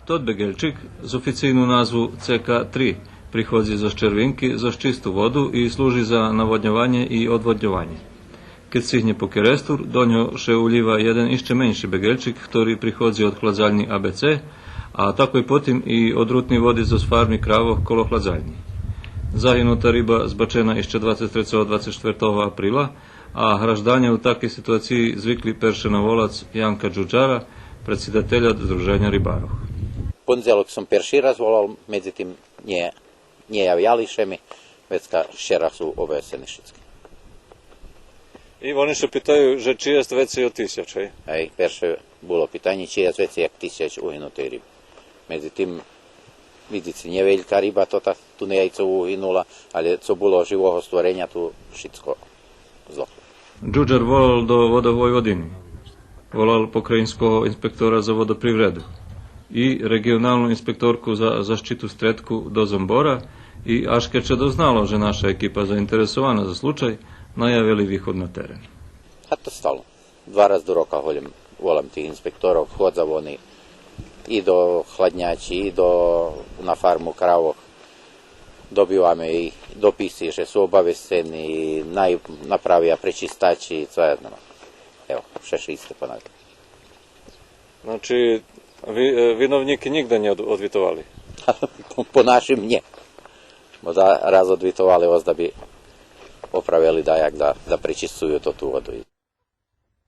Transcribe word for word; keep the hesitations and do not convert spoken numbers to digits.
Тот беґельчик з официйну назву Ц К три приходзи зоз Червинки зоз чисту воду и служи за наводньованє и одводньованє. Кед сцигнє по Керестур, до нього ше улїва єден ище менши беґельчик, хтори приходзи од хладзальнї А Б Ц, а такой потим и одрутни води зоз фарми кравох коло хладзальнї. Загинута риба збачена ище двацец трецого, двацец штвертого априла, а гражданє у такей ситуациї звикли перше наволац Янка Джуджара, предсидателя Здруженя рибарох. Пондзелок сом перши раз волал, медзитим нє, нє явяли ше ми, вецка вчера су обавесцени шицки. И вони ше питаю же чи єст вецей од тисяч, гей? Гей, перше було питанє чи єст вецей як тисяч угинутей риби. Медзитим, видзице, нє велька риба, то та ту нє яйцо угинула, але цо було живого створеня, ту шицко здохло. Джуджар волал до Водох Войводини. Волал покраїнского инспектора за водопривреду и реґионалну инспекторку за защиту стредку до Зомбора и аж кед ше дознало же наша екипа заинтересована за случай, наявели виход на терен. А то стало. Два раз до рока голєм, волам тих инспекторох, ходза вони и до Хладнячи, и до, на фарму кравох. Добиваме и дописи же су обавесцени, и най направя пречистачи, цо я знам. Ево, вше, вше исте понавя. Значи, ви-, е, виновнїки нїґда нє од-, одвитовали? По, по нашим нє. Бо да раз одвитовали, озда би оправели даяк да, да пречисцую тоту воду.